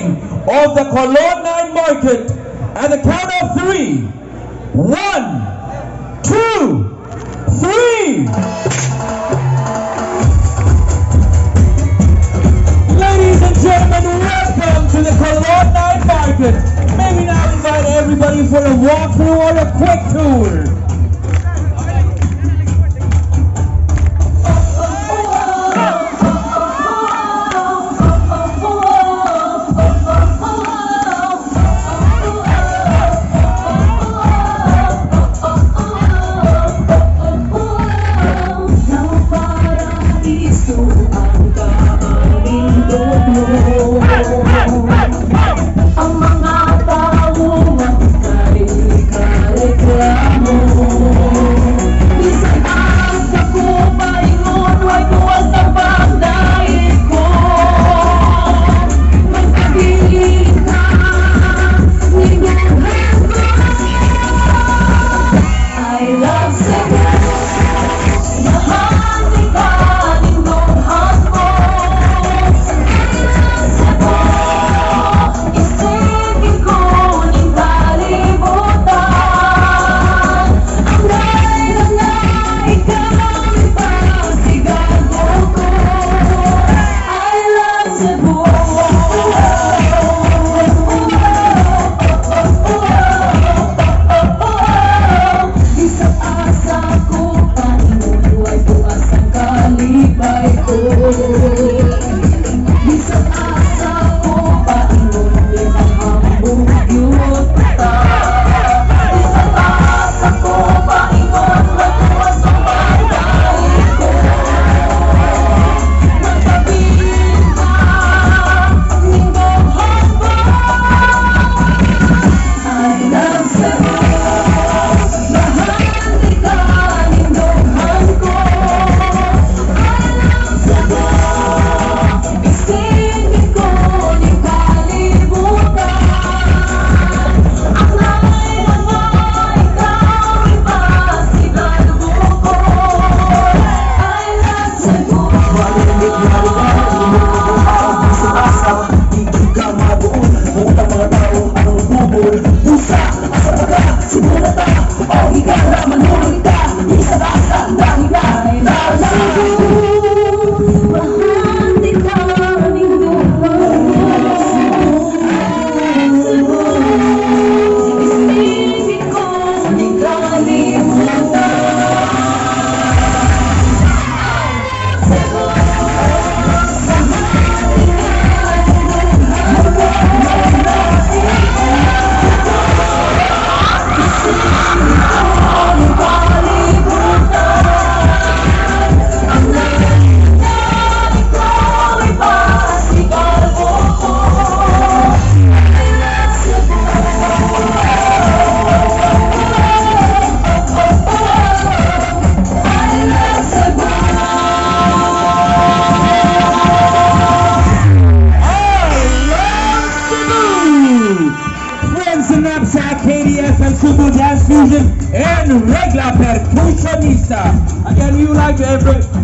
Opening of the Colon Night Market at the count of three. One, two, three. Ladies and gentlemen, welcome to the Colon Night Market. May we now invite everybody for a walkthrough or a quick tour. Paraiso ang kaanindot mo. Ang mga tao magkari-kareklamo. Bisan asa ko paingon, way buwas ang pagdaig ko. Magpabilin ka, nindughan ko. I love Cebu. Mahal ka, nindughan ko. I love Cebu. Isipin ko ning kalibutan. Ang na ikaw ipasigaw ko. I love Cebu. Bisag asa ko paingon, way buwas ang kalipay ko. Bisag asa ko paingon, mahambog gyud ta. Bisag asa ko paingon, way buwas ang pagdaig ko. Magpabilin ka, nindughan ko. I love Cebu. Mahal ka, nindughan ko. I love Cebu. Isipin ko ning kalibutan. Akay na ikaw ipasigalbo ko. I love Cebu. Malamig na lugar, araw sa asa, hindi ka mabuon. Buot ang mga tao, anong bubol? Pusa, asa ba ka? Siguro ta, o higala, manulog ka. Isa asa, nahiga, I love Cebu. Mahal ka, nindughan ko. I love Cebu. Isipin ko ning kalibutan. I love Cebu. Mahal ka, nindughan ko. Isipin ko ning kalibutan. Ang na ikaw ipasigalbo ko. I love Cebu. I love Cebu. I love Cebu! Friends in Knapsack, KDF, and Sugbo Dance Fusion, and Regla Percussionista. Again, we would like to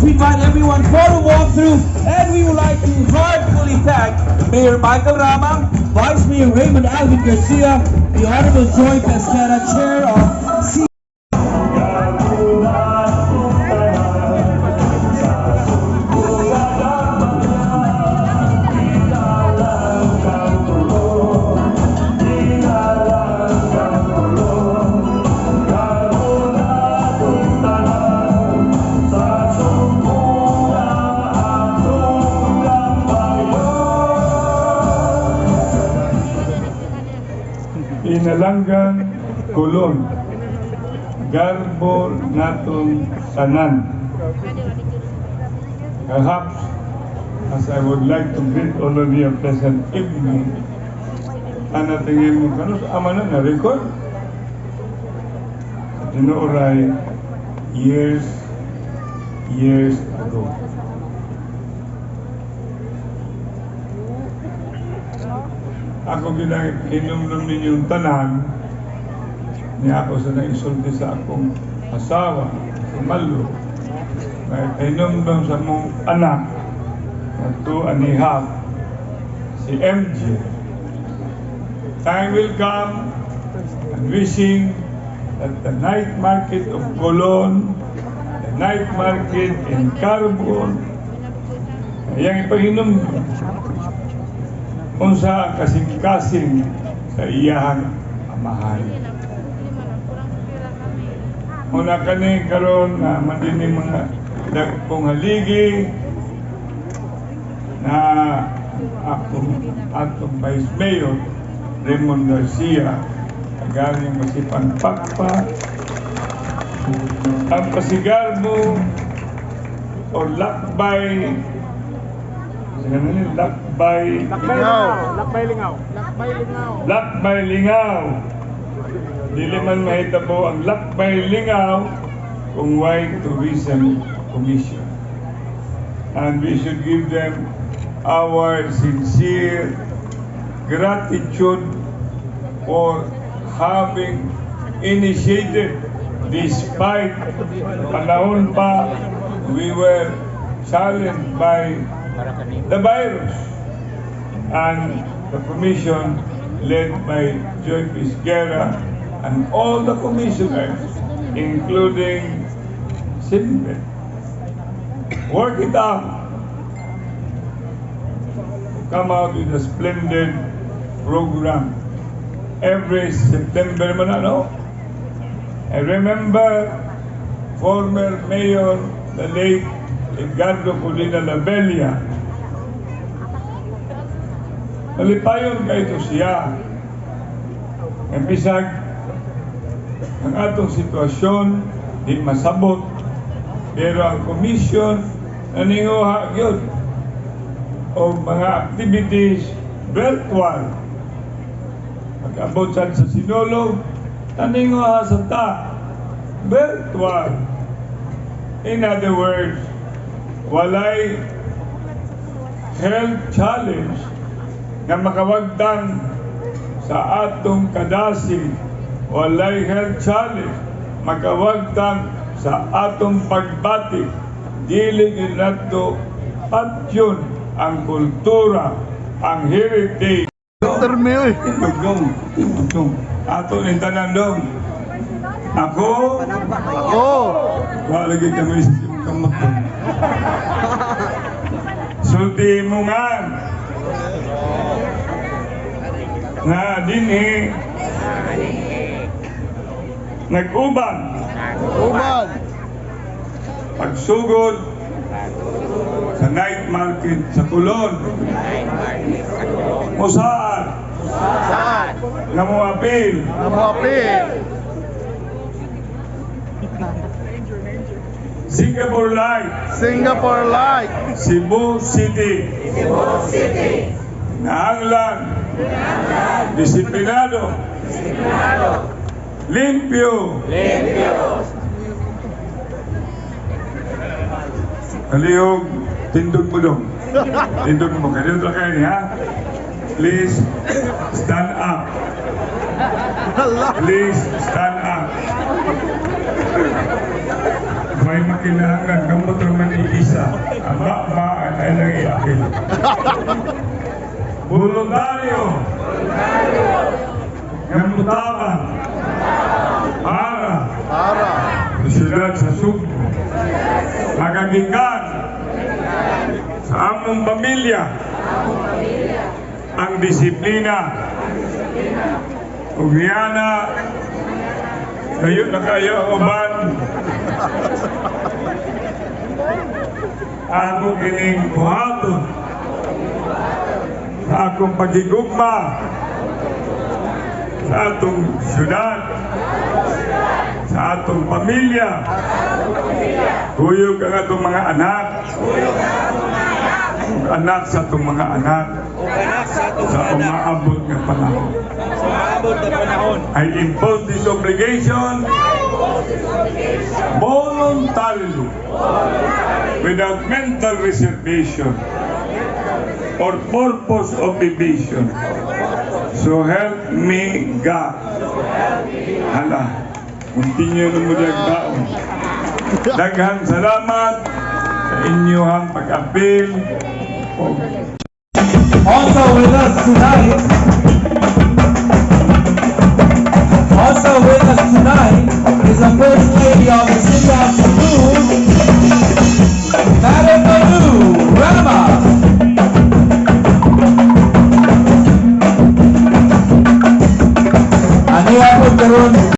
invite everyone for a walkthrough, and we would like to heartfully thank Mayor Michael Rama, Vice Mayor Raymond Alvin Garcia, the Honorable Joy Pesquera, Chair of C. Inalanggang Colon, garbo naton tanan. Perhaps, as I would like to greet all of you a pleasant evening, ana tingin mo kanus ama na na-record? Sa tinuoray, years, years ago. Ako ginang hinumdum ninyong tanan, ni ako sa naisulti sa akong asawa, si Malo, na hinumdum sa mong anak, na 2.5, si MJ. Time will come and wishing that the night market of Colon, the night market in Carbon, iyang ipahinom unsa ang kasing-kasing sa iyahang amahan. Una kani karon na man din mga dagkong haligi na akong atong Vice Mayor Raymond Garcia, galing Masipang Pakpa ang Pasigarbo o Lakbay, ano yun? Lakbay. Lakbay Lingaw. Lakbay Lingaw. Lakbay Lingaw. Lakbay Lingaw. Dili man mahitabo ang Lakbay Lingaw kung way Tourism Commission. And we should give them our sincere gratitude for having initiated, despite panahon pa we were challenged by the virus, and the commission led by Joy Pisguera and all the commissioners, including Simpe, work it out to come out with a splendid program every September man, ano? I remember former Mayor, the late Edgardo Colina Labella. Malipayon kay ito siya. Ang bisag, ang atong sitwasyon, di masabot, pero ang commission, naninguha yun o mga activities virtual. Pag-abot sa Sinulog, naninguha sa ta, virtual. In other words, walay health challenge nga makawagtang sa atong kadasig, walay health challenge makawagtang sa atong pagbati. Dili gyud nato patyon ang kultura, ang heritage. Dr. Mioy. Tugtong, tugtong. Ato ning tanan dong. Ako, Ako. Wala lagi kami sa imong kamot. Sulti mo nga nga dinhi nag-uban Uban. Pagsugod sa night market sa Colon. Musaad Saan? Nga moapil Nga moapil. Singapore Light, Singapore Light. Cebu City. Cebu City. Nahanglan. Disiplinado. Limpyo. Limpyo. Kalihog, tindog mo dong. Tindog mo. Kaya dito kayo niya. Please stand up. Hala. Please stand up. May makinahanglan, kamot man iisa. Ang ba ay lang iapil. Voluntaryo. Nga mutabang para Para. Sa siyudad sa Sugbo. Magagikan sa among pamilya ang disiplina. Ug niyana, kayo na kayo ang uban. Ako kining buhaton sa akong pagigugma sa atong syudad, sa atong pamilya, kuyog ang atong mga anak, ug anak sa atong mga anak, sa umaabot nga panahon. I impose this obligation voluntarily, without mental reservation or purpose of evasion. So help me God. Hala, continue na mo taon. Daghang salamat sa inyong pag-apil. Also with us tonight, the First Lady of the City of Cebu, Madam Malou Rama. Aniya po karon